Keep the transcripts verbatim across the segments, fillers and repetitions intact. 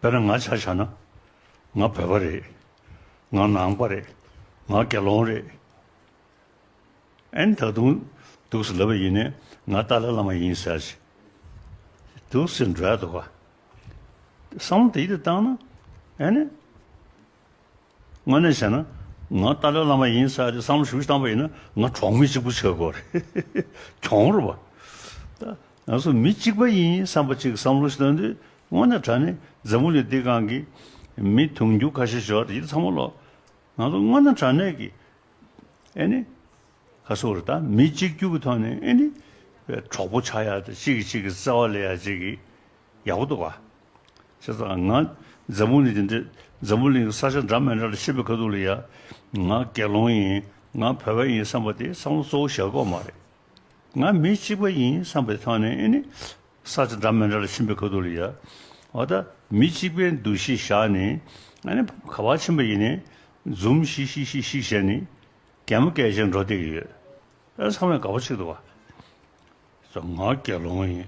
དཔེར་ན་ང་ཆ་བཞག་ན། ང་བོད་པ་རེད། ང་ནང་པ་རེད། ང་དགེ་སློང་རེད། ཨན་ད་དུང་འདུག་སེ་ལབ་པ་ཡིན་ནའི་ང་ཏཱ་ལའི་བླ་མ་ཡིན་ཟེར་ཞིག་འདུག་སེ་འགྲོ་ཡ་འདུག་ག། བསམ་བློ་དེ་ཡིད་དུ་བཏང་ན། ཨ་ནི། དངོས་གནས་བྱས་ན། ང་ཏཱ་ལའི་བླ་མ་ཡིན་ཟེར་ཏེ་བསམ་བློ་ཞིབ་ཞིབ་བཏང་པ་ཡིན་ན་ང་གྲོགས་མི་གཅིག་པུ་ཆགས་དགོས་རེད། གྱོང་རེད་པ། ད་ང་ཚོ་མི་གཅིག་པ་ཡིན་བསམ་པ་གཅིག་བསམ་བློ་ཞིག་བཏང་དུས་དངོས་གནས་དྲང་གནས་འཛམ་བུ་གླིང་འདི་སྒང་གི་མི་དུང་ཕྱུར་ཁ་ཤས་ཤིག་ཡོད་རེད། ཡིན་ཚང་མ་ལོ། ང་ཚོ་དངོས་གནས་དྲང་གནས་ཀྱི། ཨེ་ནི། ཁ་སོ་རེད། ད་མི་གཅིག་གྱུར་གྱི་ཐོག་ནས་ཨེ་ནི། གྲོགས་པོ་ཆགས་ཡ་དང་གཅིག་གིས་གཅིག་གི་བརྩེ་བ་ལེན་ཡ་གཅིག་གི་ཡག་པོ་འདུག་ག། བྱས་ཙང་ང་འཛམ་བུ་གླིང་འདི་འདྲ། འཛམ་བུ་གླིང་གི་ས་ཆ་འདྲ་མི་འདྲ་ལ་ཕྱིན་པའི་ཁ་ཐུག་ལ་ཡ། ང་དགེ་སློང་ཡིན། ང་བོད་པ་ཡིན་བསམ་པ་དེ་བསམ་བློ་གཙོ་བོ་བཞག་དགོས་མ་རེད། ང་མི་གཅིག་པ་ཡིན་བསམ་པའི་ཐོག་ནས་ཨེ་ནི། ས་ཆ་འདྲ་མི་འདྲ་ལ་ཕྱིན་པའི་ཁ་ཐུག་ལ་ཡ། འོ་ད་མི་གཅིག་པའི་འདུ་ཤེས་བཞག་ནས་ཨ་ནི་ག་པར་ཕྱིན་པ་ཡིན་ནའི་འཛུམ་ཤིག་ཤིག་ཤིག་ཤིག་བྱས་ནས་གད་མོ་བགད་བྱས་འགྲོ་བསྡད་ཀྱི་ཡོད། ཨ་ཚང་མས་དགའ་པོ་བྱེད་ཀྱི་འདུག་བ། ང་དགེ་སློང་ཡིན།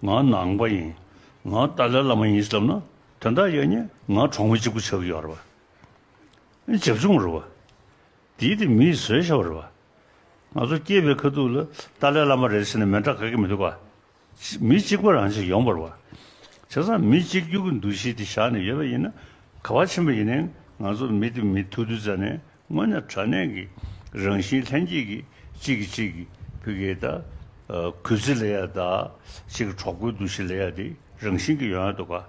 ང་ནང་པ་ཡིན། ང་ཏཱ་ལའི་བླ་མ་ཡིན་ཟེར་ལབ་ན་དོན་དག་ཡོད་ཉེ་ང་གྲོགས་མོ་གཅིག་པུ་ཆགས་ཀྱི་ཡོད་རེད་བ། བྱབ་ཆུང་རེད་བ། དེའི་དེ་མིས་བཟོས་བཞག་པ་རེད་བ། ང་ཚོ་སྐྱེས་པའི་ཁ་ཐུག་ལ་ཏཱ་ལའི་བླ་མ་རེད་ཟེར་ནས་མི་འདྲ་ག་གེ་མི་འདུག་ག། མི་གཅིག་པ་རང་ཅིག་ཡོང་བ་རེད་བ། བྱས་ཙང་མི་གཅིག་གྱུར་གྱི་འདུ་ཤེས་དེ་བཞག་ནས་ཡོད་པ་ཡིན་ན། ག་པར་ཕྱིན་པ་ཡིན་ནའི་ང་ཚོ་མི་དེ་མི་ཐུག་དུས་ཙ་ནས་དངོས་གནས་དྲང་གནས་ཀྱི་རང་བཞིན་ལྷན་སྐྱེས་ཀྱི་གཅིག་གིས་གཅིག་གི་ཕ་གི་ད། གུས་བརྩི་ལེན་ཡ་ད། གཅིག་གི་གྲོགས་པོའི་འདུ་ཤེས་ལེན་ཡ་དེ་རང་བཞིན་གྱི་ཡོང་ཡ་འདུག་ག།